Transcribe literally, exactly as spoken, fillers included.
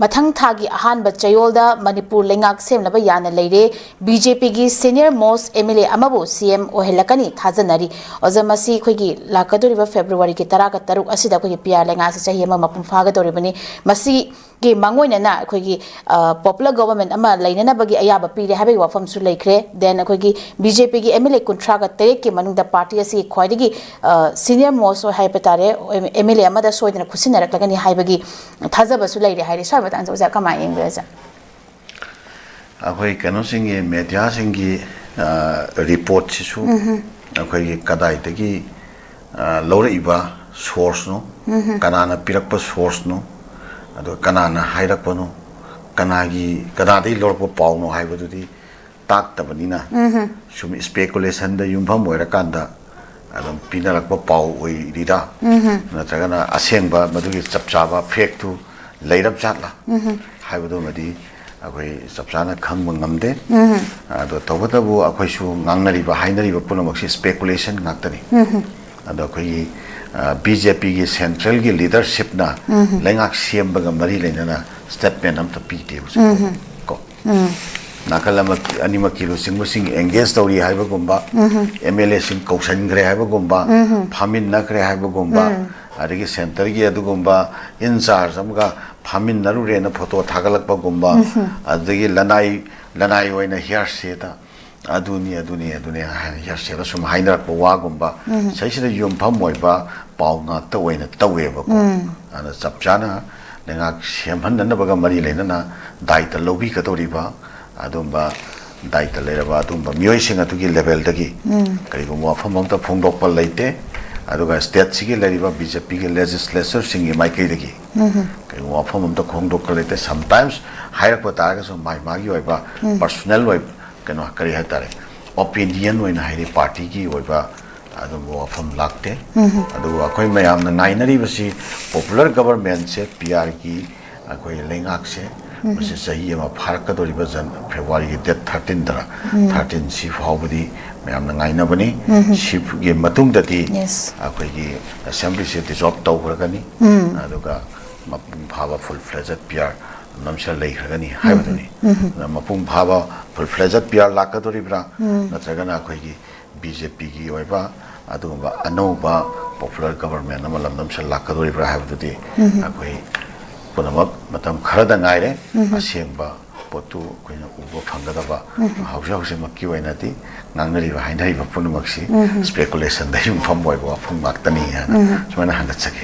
ꯃꯊꯪ ꯊꯥꯒꯤ ꯑꯍꯥꯟꯕ ꯆꯌꯣꯜꯗ ꯃꯅꯤꯄꯨꯔ ꯂꯩꯉꯥꯛ ꯁꯦꯝꯅꯕ ꯌꯥꯅ ꯂꯩꯔꯦ꯫ ꯕꯤ ꯖꯦ ꯄꯤꯒꯤ senior most M L A ꯑꯃꯕꯨ C M ꯑꯣꯏꯍꯜꯂꯛꯀꯅꯤ ꯊꯥꯖꯅꯔꯤ꯫ ꯑꯣꯖꯥ, ꯃꯁꯤ ꯑꯩꯈꯣꯏꯒꯤ ꯂꯥꯛꯀꯗꯧꯔꯤꯕ ꯐꯦꯕ꯭ꯔꯨꯋꯥꯔꯤꯒꯤ ꯇꯔꯥꯒ ꯇꯔꯨꯛ ꯑꯁꯤꯗ ꯑꯩꯈꯣꯏꯒꯤ ꯄꯤ ꯑꯥꯔ ꯂꯩꯉꯥꯛꯁꯤ ꯆꯍꯤ ꯑꯃ ꯃꯄꯨꯡ ꯐꯥꯒꯗꯧꯔꯤꯕꯅꯤ꯫ ꯃꯁꯤꯒꯤ ꯃꯥꯡꯑꯣꯏꯅꯅ ꯑꯩꯈꯣꯏꯒꯤ, ꯑ, popular government ꯑꯃ ꯂꯩꯅꯅꯕꯒꯤ ꯑꯌꯥꯕ ꯄꯤꯔꯦ ꯍꯥꯏꯕꯒꯤ ꯋꯥꯐꯝꯁꯨ ꯂꯩꯈ꯭ꯔꯦ꯫ Then ꯑꯩꯈꯣꯏꯒꯤ ꯕꯤ ꯖꯦ ꯄꯤꯒꯤ M L A ꯀꯨꯟꯊ꯭ꯔꯥꯒ ꯇꯔꯦꯠꯀꯤ ꯃꯅꯨꯡꯗ party ꯑꯁꯤꯒꯤ ꯈ꯭ꯋꯥꯏꯗꯒꯤ, ꯑ, senior most ꯍꯥꯏꯕ ꯇꯥꯔꯦ, M L A ꯑꯃꯗ ꯁꯣꯏꯗꯅ ꯈꯨꯠꯁꯤꯟꯅꯔꯛꯂꯒꯅꯤ ꯍꯥꯏꯕꯒꯤ ꯊꯥꯖꯕꯁꯨ ꯂꯩꯔꯦ ꯍꯥꯏꯔꯤ꯫ ꯁ꯭ꯋꯥꯏ ꯃꯇꯥꯡꯁꯦ ꯑꯣꯖꯥ ꯀꯃꯥꯏꯅ ꯌꯦꯡꯕꯤꯔꯤ ꯑꯣꯖꯥ? ꯑꯩꯈꯣꯏ ꯀꯩꯅꯣꯁꯤꯡꯒꯤ, ꯃꯦꯗꯤꯌꯥꯁꯤꯡꯒꯤ, ꯑ, ꯔꯤꯄꯣꯔꯠꯁꯤꯁꯨ ꯑꯩꯈꯣꯏꯒꯤ ꯀꯗꯥꯏꯗꯒꯤ, ꯑ, ꯂꯧꯔꯛꯏꯕ ꯁꯣꯔꯁꯅꯣ, ꯀꯅꯥꯅ ꯄꯤꯔꯛꯄ ꯁꯣꯔꯁꯅꯣ, ꯑꯗꯨꯒ ꯀꯅꯥꯅ ꯍꯥꯏꯔꯛꯄꯅꯣ, ꯀꯅꯥꯒꯤ, ꯀꯅꯥꯗꯒꯤ ꯂꯧꯔꯛꯄ ꯄꯥꯎꯅꯣ ꯍꯥꯏꯕꯗꯨꯗꯤ ꯇꯥꯛꯇꯕꯅꯤꯅ, ꯁꯨꯝ ꯏꯁꯄꯦꯀꯨꯂꯦꯁꯟꯗ ꯌꯨꯝꯐꯝ ꯑꯣꯏꯔꯀꯥꯟꯗ ꯑꯗꯨꯝ ꯄꯤꯅꯔꯛꯄ ꯄꯥꯎ ꯑꯣꯏꯔꯤꯔꯥ, ꯅꯠꯇ꯭ꯔꯒꯅ ꯑꯁꯦꯡꯕ ꯃꯗꯨꯒꯤ ꯆꯞ ꯆꯥꯕ ꯐꯦꯛꯇꯨ ꯂꯩꯔꯞ ꯖꯥꯠꯂꯥ ꯍꯥꯏꯕꯗꯨꯃꯗꯤ ꯑꯩꯈꯣꯏ ꯆꯞ ꯆꯥꯅ ꯈꯪꯕ ꯉꯝꯗꯦ꯫ ꯑꯗꯣ ꯇꯧꯕꯇꯕꯨ ꯑꯩꯈꯣꯏꯁꯨ ꯉꯥꯡꯅꯔꯤꯕ ꯍꯥꯏꯅꯔꯤꯕ ꯄꯨꯝꯅꯃꯛꯁꯤ ꯏꯁꯄꯦꯀꯨꯂꯦꯁꯟ ꯉꯥꯛꯇꯅꯤ꯫ ꯑꯗꯣ ꯑꯩꯈꯣꯏꯒꯤ ꯕꯤ ꯖꯦ ꯄꯤꯒꯤ ꯁꯦꯟꯇ꯭ꯔꯦꯜꯒꯤ ꯂꯤꯗꯔꯁꯤꯞꯅ ꯂꯩꯉꯥꯛ ꯁꯦꯝꯕꯒ ꯃꯔꯤ ꯂꯩꯅꯅ ꯁ꯭ꯇꯦꯠꯃꯦꯟ ꯑꯝꯇ ꯄꯤꯗꯦ ꯍꯧꯖꯤꯛ ꯐꯥꯎꯕ ꯀꯣ꯫ ꯅꯥꯀꯜ ꯑꯃ ꯑꯅꯤꯃꯛꯀꯤ ꯂꯨꯆꯤꯡꯕꯁꯤꯡ ꯑꯦꯡꯒꯦꯖ ꯇꯧꯔꯤ ꯍꯥꯏꯕꯒꯨꯝꯕ, ꯑꯦꯝ ꯑꯦꯜ ꯑꯦꯁꯤꯡ ꯀꯧꯁꯟꯈ꯭ꯔꯦ ꯍꯥꯏꯕꯒꯨꯝꯕ, ꯐꯥꯃꯤꯟꯅꯈ꯭ꯔꯦ ꯍꯥꯏꯕꯒꯨꯝꯕ, ꯑꯗꯒꯤ ꯁꯦꯟꯇꯔꯒꯤ ꯑꯗꯨꯒꯨꯝꯕ ꯏꯟꯆꯥꯔꯖ ꯑꯃꯒ ꯐꯥꯃꯤꯟꯅꯔꯨꯔꯦꯅ ꯐꯣꯇꯣ ꯊꯥꯒꯠꯂꯛꯄꯒꯨꯝꯕ, ꯑꯗꯒꯤ ꯂꯅꯥꯏ ꯂꯅꯥꯏ ꯑꯣꯏꯅ ꯍꯤꯌꯥꯔꯁꯦꯗ ꯑꯗꯨꯅꯤ ꯑꯗꯨꯅꯤ ꯑꯗꯨꯅꯤ ꯍꯥꯏꯅ ꯍꯤꯌꯥꯔꯁꯦꯗ ꯁꯨꯝ ꯍꯥꯏꯅꯔꯛꯄ ꯋꯥꯒꯨꯝꯕ, ꯁꯤꯁꯤꯗ ꯌꯨꯝꯐꯝ ꯑꯣꯏꯕ ꯄꯥꯎ ꯉꯥꯛꯇ ꯑꯣꯏꯅ ꯇꯧꯋꯦꯕꯀꯣ꯫ ꯑꯗꯨꯅ ꯆꯞ ꯆꯥꯅ ꯂꯩꯉꯥꯛ ꯁꯦꯝꯍꯟꯅꯅꯕꯒ ꯃꯔꯤ ꯂꯩꯅꯅ ꯗꯥꯏꯇ ꯂꯧꯕꯤꯒꯗꯧꯔꯤꯕ ꯑꯗꯨꯝꯕ ꯗꯥꯏꯇ ꯂꯩꯔꯕ ꯑꯗꯨꯝꯕ ꯃꯤꯑꯣꯏꯁꯤꯡ ꯑꯗꯨꯒꯤ ꯂꯦꯚꯦꯜꯗꯒꯤ ꯀꯔꯤꯒꯨꯝꯕ ꯋꯥꯐꯝ ꯑꯃꯇ ꯐꯣꯡꯗꯣꯛꯄ ꯂꯩꯇꯦ꯫ ꯑꯗꯨꯒ ꯁ꯭ꯇꯦꯠꯁꯤꯒꯤ ꯂꯩꯔꯤꯕ ꯕꯤ ꯖꯦ ꯄꯤꯒꯤ ꯂꯦꯖꯤꯁꯂꯦꯆꯔꯁꯤꯡꯒꯤ ꯃꯥꯏꯀꯩꯗꯒꯤ ꯀꯔꯤꯒꯨꯝꯕ ꯋꯥꯐꯝ ꯑꯃꯇ ꯐꯣꯡꯗꯣꯛꯄ ꯂꯩꯇꯦ꯫ ꯁꯝꯇꯥꯏꯝꯁ ꯍꯥꯏꯔꯛꯄ ꯇꯥꯔꯒꯁꯨ ꯃꯥꯒꯤ ꯃꯥꯒꯤ ꯑꯣꯏꯕ ꯄꯔꯁꯣꯅꯦꯜ ꯑꯣꯏꯕ ꯀꯩꯅꯣ ꯀꯔꯤ ꯍꯥꯏꯇꯥꯔꯦ, ꯑꯣꯄꯤꯅꯤꯌꯟ ꯑꯣꯏꯅ ꯍꯥꯏꯗꯤ ꯄꯥꯔꯇꯤꯒꯤ ꯑꯣꯏꯕ ꯑꯗꯨꯒꯨꯝꯕ ꯋꯥꯐꯝ ꯂꯥꯛꯇꯦ꯫ ꯑꯗꯨꯕꯨ ꯑꯩꯈꯣꯏ ꯃꯌꯥꯝꯅ ꯉꯥꯏꯅꯔꯤꯕꯁꯤ ꯄꯣꯄꯨꯂꯔ ꯒꯕꯔꯃꯦꯟꯁꯦ, ꯄꯤ ꯑꯥꯔꯒꯤ ꯑꯩꯈꯣꯏ ꯂꯩꯉꯥꯛꯁꯦ ꯃꯁꯤ ꯆꯍꯤ ꯑꯃ ꯐꯥꯔꯛꯀꯗꯧꯔꯤꯕ ꯖꯟ ꯐꯦꯕ꯭ꯔꯨꯋꯥꯔꯤꯒꯤ ꯗꯦꯠ ꯊꯥꯔꯇꯤꯟꯗꯔ, ꯊꯥꯔꯇꯤꯟꯁꯤ ꯐꯥꯎꯕꯗꯤ ꯃꯌꯥꯝꯅ ꯉꯥꯏꯅꯕꯅꯤ꯫ ꯁꯤꯒꯤ ꯃꯇꯨꯡꯗꯗꯤ Yes. ꯑꯩꯈꯣꯏꯒꯤ ꯑꯦꯁꯦꯝꯕ꯭ꯂꯤꯁꯦ ꯗꯤꯖꯣꯜꯕ ꯇꯧꯈ꯭ꯔꯒꯅꯤ꯫ ꯑꯗꯨꯒ ꯃꯄꯨꯡ ꯐꯥꯕ full fledged P R ꯅꯝꯁꯤꯜ ꯂꯩꯈ꯭ꯔꯒꯅꯤ ꯍꯥꯏꯕꯗꯨꯅꯤ꯫ ꯑꯗꯨꯅ ꯃꯄꯨꯡ ꯐꯥꯕ full fledged P R ꯂꯥꯛꯀꯗꯣꯔꯤꯕ꯭ꯔꯥ, ꯅꯠꯇ꯭ꯔꯒꯅ ꯑꯩꯈꯣꯏꯒꯤ B J P ꯒꯤ ꯑꯣꯏꯕ ꯑꯗꯨꯒꯨꯝꯕ ꯑꯅꯧꯕ popular government ꯑꯃ ꯂꯝꯗꯝꯁꯤꯗ ꯂꯥꯛꯀꯗꯣꯔꯤꯕ꯭ꯔꯥ ꯍꯥꯏꯕꯗꯨꯗꯤ ꯑꯩꯈꯣꯏ ꯄꯨꯝꯅꯃꯛ ꯃꯇꯝ ꯈꯔꯗ ꯉꯥꯏꯔꯦ꯫ ꯑꯁꯦꯡꯕ ꯄꯣꯠꯇꯨ ꯑꯩꯈꯣꯏꯅ ꯎꯕ ꯐꯪꯒꯗꯕ꯫ ꯍꯧꯖꯤꯛ ꯍꯧꯖꯤꯛꯃꯛꯀꯤ ꯑꯣꯏꯅꯗꯤ ꯉꯥꯡꯅꯔꯤꯕ ꯍꯥꯏꯅꯔꯤꯕ ꯄꯨꯝꯅꯃꯛꯁꯤ speculationꯗ ꯌꯨꯝꯐꯝ ꯑꯣꯏꯕ ꯋꯥꯐꯝ ꯉꯥꯛꯇꯅꯤ ꯍꯥꯏꯅ ꯁꯨꯃꯥꯏꯅ ꯍꯟꯒꯠꯆꯒꯦ꯫